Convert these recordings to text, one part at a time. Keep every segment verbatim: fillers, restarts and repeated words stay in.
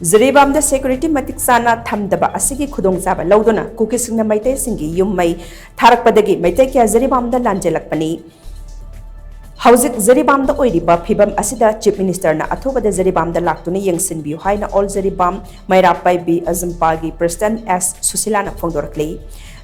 ꯖꯤꯔꯤꯕꯥꯝꯗ security ꯃꯇꯤꯛ ꯆꯥꯅ ꯊꯝꯗꯕ ꯑꯁꯤꯒꯤ ꯈꯨꯗꯣꯡꯆꯥꯕ ꯂꯧꯗꯨꯅ ꯀꯨꯀꯤꯁꯤꯡꯅ ꯃꯩꯇꯩꯁꯤꯡꯒꯤ ꯌꯨꯝ ꯃꯩ ꯊꯥꯔꯛꯄꯗꯒꯤ ꯃꯩꯇꯩ ꯀꯌꯥ ꯖꯤꯔꯤꯕꯥꯝꯗ ꯂꯥꯟꯖꯦꯜꯂꯛꯄꯅꯤ꯫ ꯍꯧꯖꯤꯛ ꯖꯤꯔꯤꯕꯥꯝꯗ ꯑꯣꯏꯔꯤꯕ ꯐꯤꯕꯝ ꯑꯁꯤꯗ ꯆꯤꯐ ꯃꯤꯅꯤꯁꯇꯔꯅ ꯑꯊꯨꯕꯗ ꯖꯤꯔꯤꯕꯥꯝꯗ ꯂꯥꯛꯇꯨꯅ ꯌꯦꯡꯁꯤꯟꯕꯤꯌꯨ ꯍꯥꯏꯅ ꯑꯣꯜ ꯖꯤꯔꯤꯕꯥꯝ ꯃꯩꯔꯥ ꯄꯥꯏꯕꯤ ꯑꯖꯝꯄꯥꯒꯤ ꯄ꯭ꯔꯦꯁꯤꯗꯦꯟꯠ ꯑꯦꯁ ꯁꯨꯁꯤꯂꯥꯅ ꯐꯣꯡꯗꯣꯔꯛꯂꯤ꯫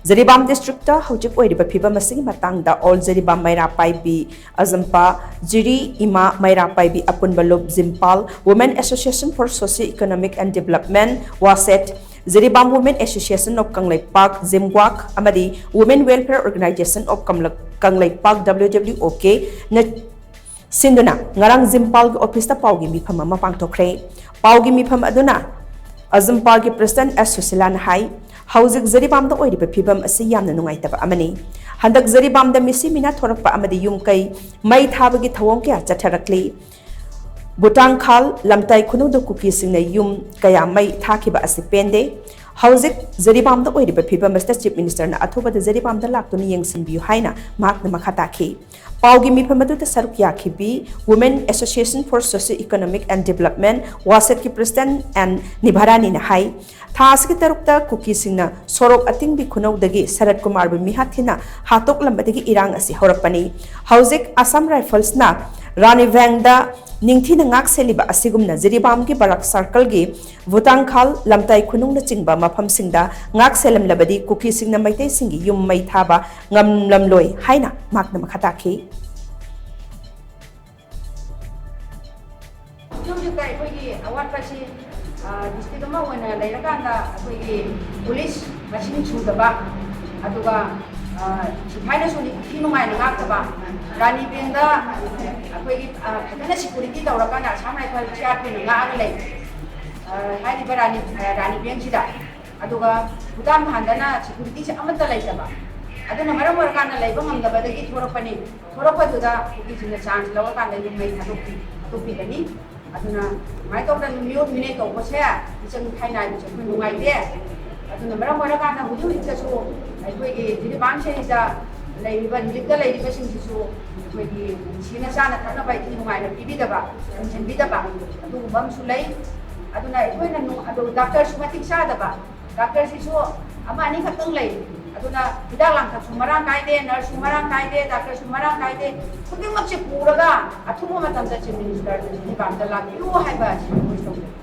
ꯖꯤꯔꯤꯕꯥꯝ ꯗꯤꯁꯇ꯭ꯔꯤꯛꯇ ꯍꯧꯖꯤꯛ ꯑꯣꯏꯔꯤꯕ ꯐꯤꯕꯝ ꯑꯁꯤꯒꯤ ꯃꯇꯥꯡꯗ ꯑꯣꯜ ꯖꯤꯔꯤꯕꯥꯝ ꯃꯩꯔꯥ ꯄꯥꯏꯕꯤ ꯑꯖꯝꯄꯥ, ꯖꯤꯔꯤ ꯏꯃꯥ ꯃꯩꯔꯥ ꯄꯥꯏꯕꯤ ꯑꯄꯨꯟꯕ ꯂꯨꯞ ꯖꯤꯝꯄꯥꯜ, Women Association for Socio Economic and Development, ꯋꯥꯁꯦꯠ, Jiribam Women Association of Kangleipak, ꯖꯤꯝꯋꯥꯛ, ꯑꯃꯗꯤ Women Welfare Organization of ꯀꯪꯂ-, Kangleipak, W W O K, ꯅ ꯁꯤꯟꯗꯨꯅ ꯉꯔꯥꯡ ꯖꯤꯝꯄꯥꯜꯒꯤ ꯑꯣꯐꯤꯁꯇ ꯄꯥꯎꯒꯤ ꯃꯤꯐꯝ ꯑꯃ ꯄꯥꯡꯊꯣꯛꯈ꯭ꯔꯦ꯫ ꯄꯥꯎꯒꯤ ꯃꯤꯐꯝ ꯑꯗꯨꯅ ꯑꯖꯝꯄꯥꯜꯒꯤ ꯄ꯭ꯔꯦꯁꯤꯗꯦꯟꯠ ꯑꯦꯁ ꯁꯨꯁꯤꯂꯥꯅ ꯍꯥꯏ, ꯍꯧꯖꯤꯛ ꯖꯤꯔꯤꯕꯥꯝꯗ ꯑꯣꯏꯔꯤꯕ ꯐꯤꯕꯝ ꯑꯁꯤ ꯌꯥꯝꯅ ꯅꯨꯡꯉꯥꯏꯇꯕ ꯑꯃꯅꯤ꯫ ꯍꯟꯗꯛ ꯖꯤꯔꯤꯕꯥꯝꯗ ꯃꯤꯁꯤ ꯃꯤꯅꯥ ꯊꯣꯔꯛꯄ ꯑꯃꯗꯤ ꯌꯨꯝ ꯀꯩ ꯃꯩ ꯊꯥꯕꯒꯤ ꯊꯧꯑꯣꯡ ꯀꯌꯥ ꯆꯠꯊꯔꯛꯂꯤ꯫ ꯚꯨꯇꯥꯡꯈꯥꯜ ꯂꯝꯇꯥꯏ ꯈꯨꯅꯧꯗ ꯀꯨꯀꯤꯁꯤꯡꯅ ꯌꯨꯝ ꯀꯌꯥ ꯃꯩ ꯊꯥꯈꯤꯕ ꯑꯁꯤ ꯄꯦꯟꯗꯦ꯫ ꯍꯧꯖꯤꯛ ꯖꯤꯔꯤꯕꯥꯝꯗ ꯑꯣꯏꯔꯤꯕ ꯐꯤꯕꯝ ꯑꯁꯤꯗ ꯆꯤꯐ ꯃꯤꯅꯤꯁꯇꯔꯅ ꯑꯊꯨꯕꯗ ꯖꯤꯔꯤꯕꯥꯝꯗ ꯂꯥꯛꯇꯨꯅ ꯌꯦꯡꯁꯤꯟꯕꯤꯌꯨ ꯍꯥꯏꯅ ꯃꯍꯥꯛꯅ ꯃꯈꯥ ꯇꯥꯈꯤ꯫ ꯄꯥꯎꯒꯤ ꯃꯤꯐꯝ ꯑꯗꯨꯗ ꯁꯔꯨꯛ ꯌꯥꯈꯤꯕꯤ Women Association for Socio Economic and Development, ꯋꯥꯁꯦꯠꯀꯤ ꯄ꯭ꯔꯦꯁꯤꯗꯦꯟꯠ ꯑꯦꯟ ꯅꯤꯚꯥꯔꯥꯅꯤꯅ ꯍꯥꯏ, ꯊꯥ ꯑꯁꯤꯒꯤ ꯇꯔꯨꯛꯇ ꯀꯨꯀꯤꯁꯤꯡꯅ ꯁꯣꯔꯣꯛ ꯑꯇꯤꯡꯕꯤ ꯈꯨꯅꯧꯗꯒꯤ ꯁꯔꯠ ꯀꯨꯃꯥꯔꯕꯨ ꯃꯤꯍꯥꯠ ꯊꯤꯅ ꯍꯥꯠꯇꯣꯛꯂꯝꯕꯗꯒꯤ ꯏꯔꯥꯡ ꯑꯁꯤ ꯍꯧꯔꯛꯄꯅꯤ꯫ ꯍꯧꯖꯤꯛ ꯑꯁꯥꯝ ꯔꯥꯏꯐꯜꯁꯅ ꯔꯥꯅꯤꯚꯦꯡꯗ ꯅꯤꯡꯊꯤꯅ ꯉꯥꯛ ꯁꯦꯜꯂꯤꯕ ꯑꯁꯤꯒꯨꯝꯅ ꯖꯤꯔꯤꯕꯥꯝꯒꯤ ꯕꯔꯥꯛ ꯁꯔꯀꯜꯒꯤ ꯚꯨꯇꯥꯡꯈꯥꯜ, ꯂꯝꯇꯥꯏ ꯈꯨꯅꯨꯡꯅꯆꯤꯡꯕ ꯃꯐꯝꯁꯤꯡꯗ ꯉꯥꯛ ꯁꯦꯜꯂꯝꯂꯕꯗꯤ ꯀꯨꯀꯤꯁꯤꯡꯅ ꯃꯩꯇꯩꯁꯤꯡꯒꯤ ꯌꯨꯝ ꯃꯩ ꯊꯥꯕ ꯉꯝꯂꯝꯂꯣꯏ ꯍꯥꯏꯅ ꯃꯍꯥꯛꯅ ꯃꯈꯥ ꯇꯥꯈꯤ꯫ ꯍꯧꯖꯤꯛ ꯍꯧꯖꯤꯛꯇ ꯑꯩꯈꯣꯏꯒꯤ ꯑꯋꯥꯠꯄꯁꯤ, ꯑ, ꯗꯤꯁꯇ꯭ꯔꯤꯛ ꯑꯃ ꯑꯣꯏꯅ ꯂꯩꯔꯀꯥꯟꯗ ꯑꯩꯈꯣꯏꯒꯤ ꯄꯨꯂꯤꯁ ꯃꯁꯤꯡ ꯁꯨꯗꯕ, ꯑꯗꯨꯒ, ꯑ, ꯁꯤꯐꯥꯏꯅꯁꯨ ꯅꯤꯡꯊꯤ ꯅꯨꯡꯉꯥꯏꯅ ꯉꯥꯛꯇꯕ, ꯔꯥꯅꯤ ꯕꯦꯡꯗ ꯑꯩꯈꯣꯏꯒꯤ, ꯑ, ꯐꯖꯅ ꯁꯦꯀ꯭ꯌꯨꯔꯤꯇꯤ ꯇꯧꯔꯀꯥꯟꯗ ꯑꯁꯥꯝ ꯔꯥꯏꯐꯜ ꯁꯤ ꯑꯥꯔ ꯄꯤꯅ ꯉꯥꯛꯑꯒ ꯂꯩ꯫ ꯑ, ꯍꯥꯏꯔꯤꯕ ꯔꯥꯅꯤ, ꯑ, ꯔꯥꯅꯤ ꯕꯦꯡꯁꯤꯗ꯫ ꯑꯗꯨꯒ ꯚꯨꯇꯥꯟ ꯍꯥꯟꯗꯅ ꯁꯦꯀ꯭ꯌꯨꯔꯤꯇꯤꯁꯦ ꯑꯃꯠꯇ ꯂꯩꯇꯕ꯫ ꯑꯗꯨꯅ ꯃꯔꯝ ꯑꯣꯏꯔꯀꯥꯟꯗ ꯂꯩꯕ ꯉꯝꯗꯕꯗꯒꯤ ꯊꯣꯔꯛꯄꯅꯤ꯫ ꯊꯣꯔꯛꯄꯗꯨꯗ ꯀꯨꯀꯤꯁꯤꯡꯅ ꯆꯥꯟꯁ ꯂꯧꯔꯀꯥꯟꯗ ꯌꯨꯝ ꯃꯩ ꯊꯥꯗꯣꯛꯄꯤ-, ꯊꯥꯗꯣꯛꯄꯤꯕꯅꯤ꯫ ꯑꯗꯨꯅ ꯑꯗꯨꯃꯥꯏꯅ ꯇꯧꯗꯅ ꯃꯤꯑꯣꯠ ꯃꯤꯅꯩ ꯇꯧꯕꯁꯦ ꯃꯤꯆꯪ ꯃꯤꯈꯥꯏ ꯅꯥꯏꯕꯁꯦ ꯑꯩꯈꯣꯏ ꯅꯨꯡꯉꯥꯏꯇꯦ꯫ ꯑꯗꯨꯅ ꯃꯔꯝ ꯑꯣꯏꯔꯀꯥꯟꯗ ꯍꯧꯖꯤꯛ ꯍꯧꯖꯤꯛꯇꯁꯨ ꯑꯩꯈꯣꯏꯒꯤ ꯖꯤꯔꯤꯕꯥꯝ ꯁꯦꯔꯤꯗ ꯂꯩꯔꯤꯕ, ꯔꯤꯂꯤꯐꯇ ꯂꯩꯔꯤꯕꯁꯤꯡꯁꯤꯁꯨ ꯑꯩꯈꯣꯏꯒꯤ ꯅꯤꯡꯊꯤꯅ ꯆꯥꯅ ꯊꯛꯅꯕ ꯏꯊꯤ ꯅꯨꯡꯉꯥꯏꯅ ꯄꯤꯕꯤꯗꯕ, ꯌꯦꯡꯁꯤꯟꯕꯤꯗꯕ ꯑꯗꯨꯒꯨꯝꯕ ꯑꯃꯁꯨ ꯂꯩ꯫ ꯑꯗꯨꯅ ꯑꯩꯈꯣꯏꯅ ꯅꯨꯡ- ꯑꯗꯨ ꯗꯥꯛꯇꯔꯁꯨ ꯃꯇꯤꯛ ꯆꯥꯗꯕ, ꯗꯥꯛꯇꯔꯁꯤꯁꯨ ꯑꯃ ꯑꯅꯤꯈꯛꯇꯪ ꯂꯩ꯫ ꯑꯗꯨꯅ ꯍꯤꯗꯥꯛ ꯂꯥꯡꯊꯛꯁꯨ ꯃꯔꯥꯡ ꯀꯥꯏꯗꯦ, ꯅꯔꯁꯁꯨ ꯃꯔꯥꯡ ꯀꯥꯏꯗꯦ, ꯗꯥꯛꯇꯔꯁꯨ ꯃꯔꯥꯡ ꯀꯥꯏꯗꯦ꯫ ꯈꯨꯗꯤꯡꯃꯛꯁꯦ ꯄꯨꯔꯒ ꯑꯊꯨꯕ ꯃꯇꯝꯗ ꯆꯤꯐ ꯃꯤꯅꯤꯁꯇꯔꯗ ꯆꯤꯐ ꯗꯤꯄꯥꯔꯠꯃꯦꯟꯇ ꯂꯥꯛꯄꯤꯌꯨ ꯍꯥꯏꯕ ꯑꯁꯤ ꯑꯩꯈꯣꯏ ꯇꯧꯖꯩ꯫